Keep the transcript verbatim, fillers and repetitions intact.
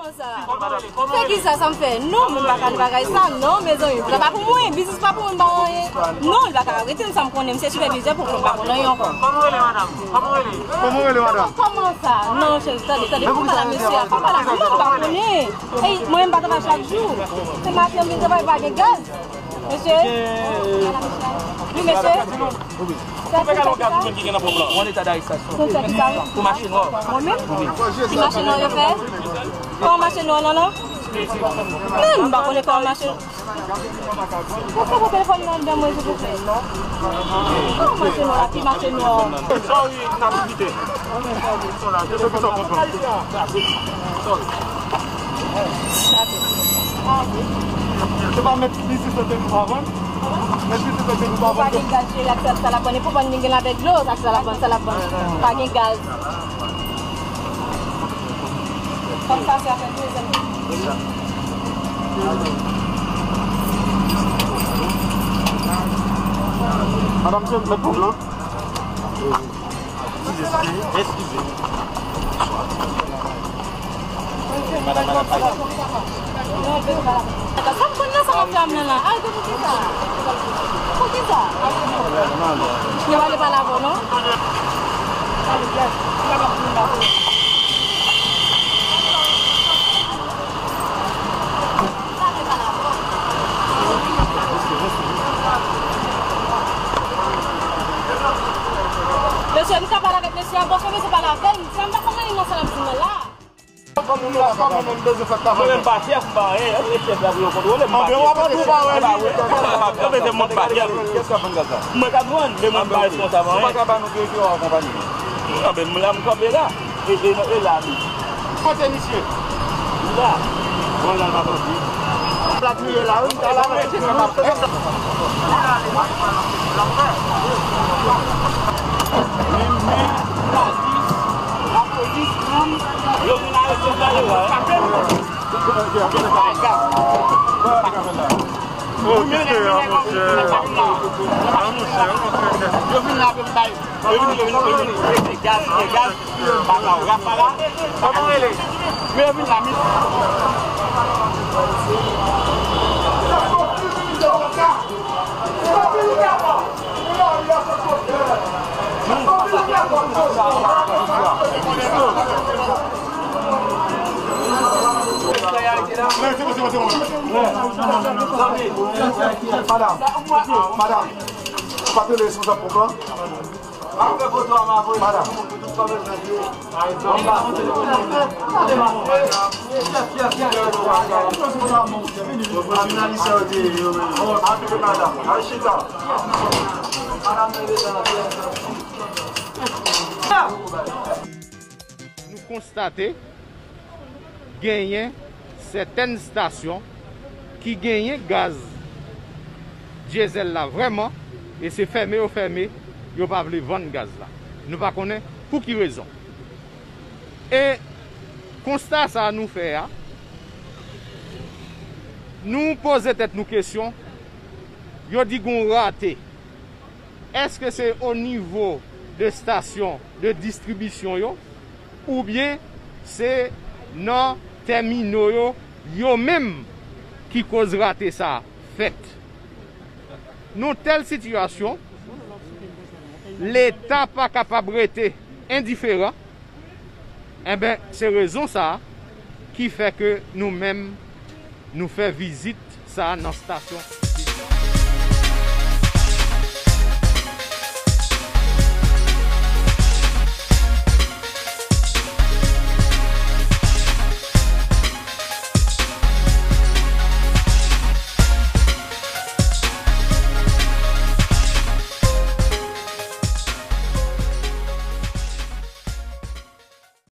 Sa. Fè ki sa, sa m fè? Non, mwen pa ka nan bagay sa, non, mezanmi. Sa pa pou mwen, biznis pa pou mwen, m pa anyen. Non, li pa ka arete m, sa m konnen, m se sipèvizè pou mwen, m pa konn anyen ankò. Kòman w rele, madanm? Kòman w rele? Kòman w rele, madanm? Kòman sa? Non, cheri, tande, tande, fò pale ak mesye a, fò pale ak mwen, m pa konnen. Ey, mwen, m pa travay chak jou. Se maten, m vin travay, pa gen gaz. Mesye? Wi, mesye? Ou fè gaz ou menm ki gen nan ponp lan. Ou an eta darestasyon. Pou mache nwa. Mwen menm? Wi. Ki mache nwa yo fè? Kòman mache nwa, non, non? Men, m pa konnen kòman mache. Ou fè pou telefòn nan anndan mwen, silvouplè. Kòman mache nwa, ki mache nwa? Sorry, n ap kite. Se pa mèt biznis lan te nou pa vann? Mèt biznis lan te nou pa vann? Pa gen gaz, cheri, ak sa, sa l ap vann. E pou vann li gen avèk dlo, ak sa l ap vann, sa l ap vann. Pa gen gaz. Kòm sa, se afè de zèl. Madanm, se mèt pou blan. Eskize. Eskize. Madanm, madanm, pa. Sa m konn nan sa m ap fè a m nan la. Arete pou kisa? Pou kisa? Yo pa vle pale avè w, non? Mesye, m ka pale avèk mesye a, paske mesye pale avè m. Sa m pa konn anyen nan sa l ap di mwen la. Mwen menm pa chèf, m pa anyen, e chèf la pou yo kontwole m. Anben w ap antre w pa wè li. Anben se mwen k pa chèf. Mwen k ap vann, men mwen m pa responsab anyen. Anben m la m kanpe la. E, e, e la li. Kote misye? Li la. Bon, la, la, la. Plat li ye la, wi, m ta la, men se pa. Men, men, lapolis, lapolis, pran. Yo vin arete m la, yo, wi. Ay, gaz. Oh, mistè, mistè. Ah, mistè, mistè. Yo vin la pou m bay. Yo vin, yo vin, yo vin. Gaz, gaz. Baka, rap la. Kòman rele? Men yo vin la, mi. Madanm, madanm, ou pa t rele responsab ponp lan? Madanm. Nou konstate genyen sètèn estasyon ki genyen gaz dyezèl la vrèman, e se fèmen yo fèmen, yo pa vle vann gaz la. Nou pa konnen pou ki rezon. E konsta sa a nou fè a, nou poze tèt nou kesyon, yo di gon rate. Èske se o nivo de estasyon de distribisyon yo, oubyen se nan tèmino yo, yo menm ki koz rate sa fèt? Nan tèl sitiyasyon, Leta pa kapab rete endiferan. Enben, se rezon sa a ki fè ke nou menm, nou fè vizit sa a nan estasyon.